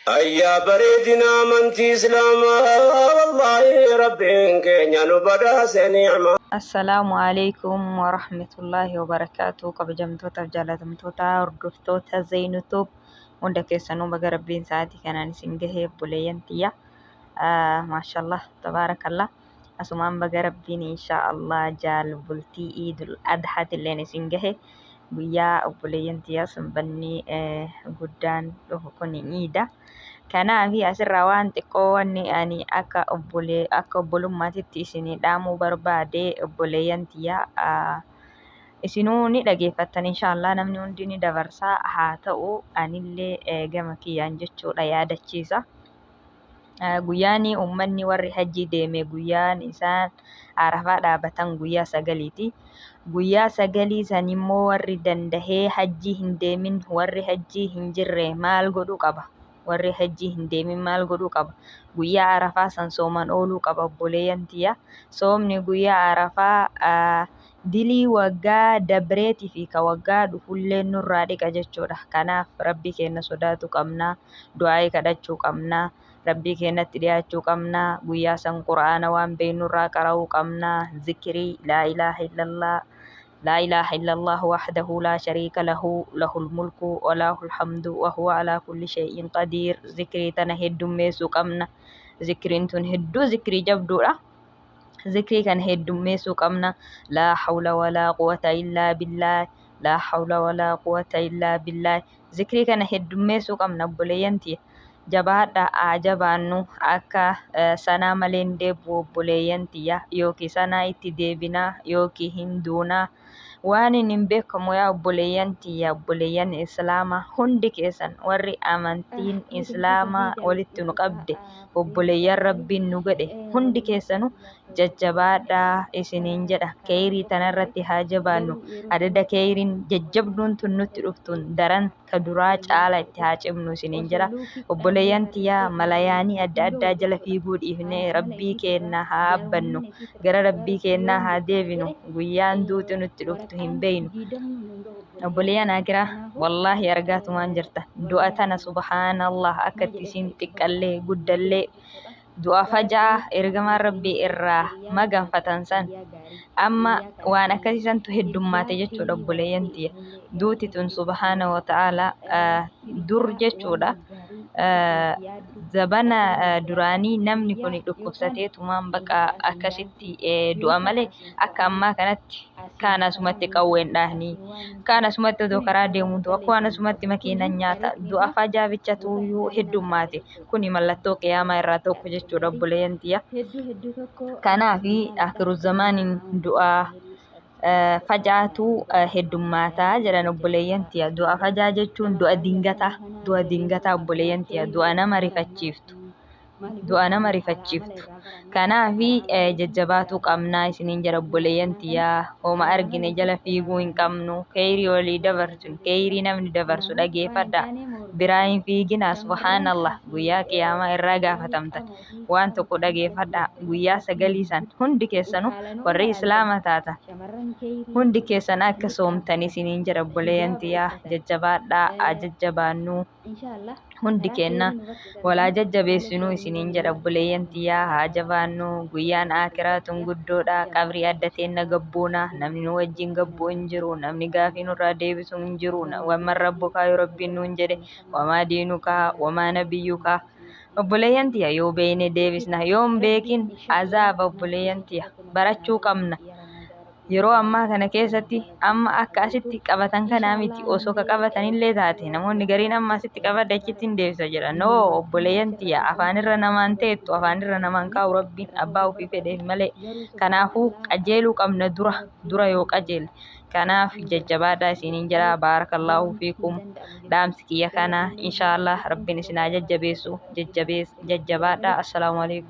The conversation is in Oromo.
Ayyaa bareedina amantii Islaamaa wallaahi Rabbiin keenya nu badhaase ni'maa. Assalaamu Aleeykum Warahmatullaahi Wabarakaatuh Kabajamtootaaf jaalatamtoota hordoftoota Zeynu Tube hunda keessanuu baga Rabbiin sa'aatii kanaan isin gahe obboleeyyan tiyya. Maashallah tabaarakallah. Asumaan baga Rabbiin inshaa Allah jaal bultii Iidul Adhaatilleen isin gahe. Guyyaa obboleeyyan tiyya sanbanni guddaan dhufu kun iida. Kanaafi asirraa waan xiqqoo wanni ani akka obbolee akka obbolummaatitti isinii dhaamuu barbaade obboleeyyan tiyya isinuu ni dhageeffattan inshaallah namni hundi ni dabarsa haa ta'u anillee gama kiyyaan jechuudha yaadachiisa. Guyyaan ummanni warri hajjii deeme guyyaan isaan Arafaa dhaabatan guyyaa sagaliiti. Guyyaa sagalii san immoo warri dandahee hajjii hin deemin warri hajjii hin jirre maal godhuu qaba? Warri hajjii hin deemin maal godhuu qaba? Guyyaa Arafaa san sooman ooluu qaba obboleeyyan tiyya. Soomni guyyaa Arafaa dilii waggaa dabreetii fi ka waggaa dhufullee nurraa dhiqa jechuudha. Kanaaf Rabbii keenna sodaatu qabna. Du'aa'ii kadhachuu qabna. Rabbii keennatti dhiyaachuu qabna. Guyyaa san Qur'aana waan beeynurraa qara'uu qabna. Zikrii laa ilaaha illallah laa ilaaha illallah wahdahu laa shariika lahu lahul mulku wa lahul hamdu wa huwa alaa kulli shay'in qadiir. Zikrii tana heddummeessuu qabna. Zikriin tun hedduu zikrii jabduudha. Zikrii kana heddummeessuu qabna. Laa hawla walaa quwwata illaa billaah. Laa hawla walaa quwwata illaa billaah. Zikrii kana heddummeessuu qabna obboleeyyan tiyya. Jabaadhaa haa jabaannu akka sanaa malee hin deebi'u obboleeyyan tiyya. Yookiin sanaa itti deebinaa yookiin hin duunaa. Waan hin beekamu yaa obboleeyyan tiyya obboleeyyan Islaamaa hundi keessan warri amantiin Islaamaa walitti nu qabde obboleeyyan Rabbiin nu godhe hundi keessanu jajjabaadhaa isiniin jedha keeyrii tanarratti haa jabaannu adada keeyriin jajjabduun tun nutti dhuftuun daran ka duraa caala itti haa cimnu isiniin jedha obboleeyyan tiyya malayaanii adda addaa jala fiiguu dhiifnee Rabbii keenna haa abbannu gara Rabbii keennaa haa deebinu guyyaan duuti nutti dhuftu hin beeynu obboleeyyan aakiraa wallaahi argaatumaan jirta du'a tana subhaanallah akka itti isiin xiqqallee guddallee du'a faja'a ergamaan Rabbii irraa maganfatan san amma waan akkasii santu heddummaate jechuudha obboleeyyan tiyya duuti tun subhaana wa ta'ala dur jechuudha zabana duraanii namni kun dhukkubsateetumaan baqa akkasitti du'a malee akka ammaa kanatti kaan asumatti qawween dhahanii kaan asumatti odoo karaa deemuu du'a kaan asumatti makiinan nyaata du'a fajaa bichatuuyyuu heddummaate Kuni mallattoo qiyaamaa irraa tokko jechuudha obboleeyyan tiyya. Kanaafi akhiru zamaaniin du'aa facaatu heddummaataa jedhan obboleeyyan tiyya. Du'a facaa jechuun du'a dingataa, du'a dingataa obboleeyyan tiyya, du'a nama rifachiiftu. Du'a nama rifachiiftu. Kanaafi jajjabaatuu qabnaa isiniin jedha obboleeyyan tiyya. Homa argine jala fiiguu hin qabnu. Keeyrii walii dabarsinu, keeyrii namni dabarsu dhageeffadhaa. Biraa hin fiiginaa subhaanallah guyyaa qiyaamaa irraa gaafatamtan. Waan tokko dhageeffadhaa guyyaa sagalii san hundi keessanu warri islaama taatan hundi keessan akka soomtan isiniin jedha obboleeyyan tiyya. Jajjabaadhaa haa jajjabaannuu. Hundi keenna wal haa jajjabeessinuu isiniin jedha obboleeyyan tiyyaa haa jabaannu guyyaan aakiraa tun guddoodha qabrii adda teenna gabbuuna namni nu wajjin gabbu hin jiru namni gaafii nurraa deebisu hin jiru waman rabbukaa yoo rabbiin nuun jedhe wamaa diinukaa wamaa nabiyyukaa obboleeyyan tiyya yoo beeyne deebisna yoo hin beekin azaaba obboleeyyan tiyya barachuu qabna Yeroo ammaa kana keessatti amma akka asitti qabatan kanaa miti osoo ka qabatanillee taate namoonni gariin amma asitti qabadhe achitti hin deebisa jedha. No obboleeyyan tiyya afaanirra namaan teettu afaanirra namaan kaa'u rabbiin abbaa ofii fedheef malee. Kanaafuu qajeeluu qabna dura dura yoo qajeelle. Kanaaf jajjabaadhaa isiniin jedha baarakallaahu fiikum dhaamsi kiyya kana inshaallah rabbiin isin haa jajjabeessu jajjabaadhaa assalaamu alaikum.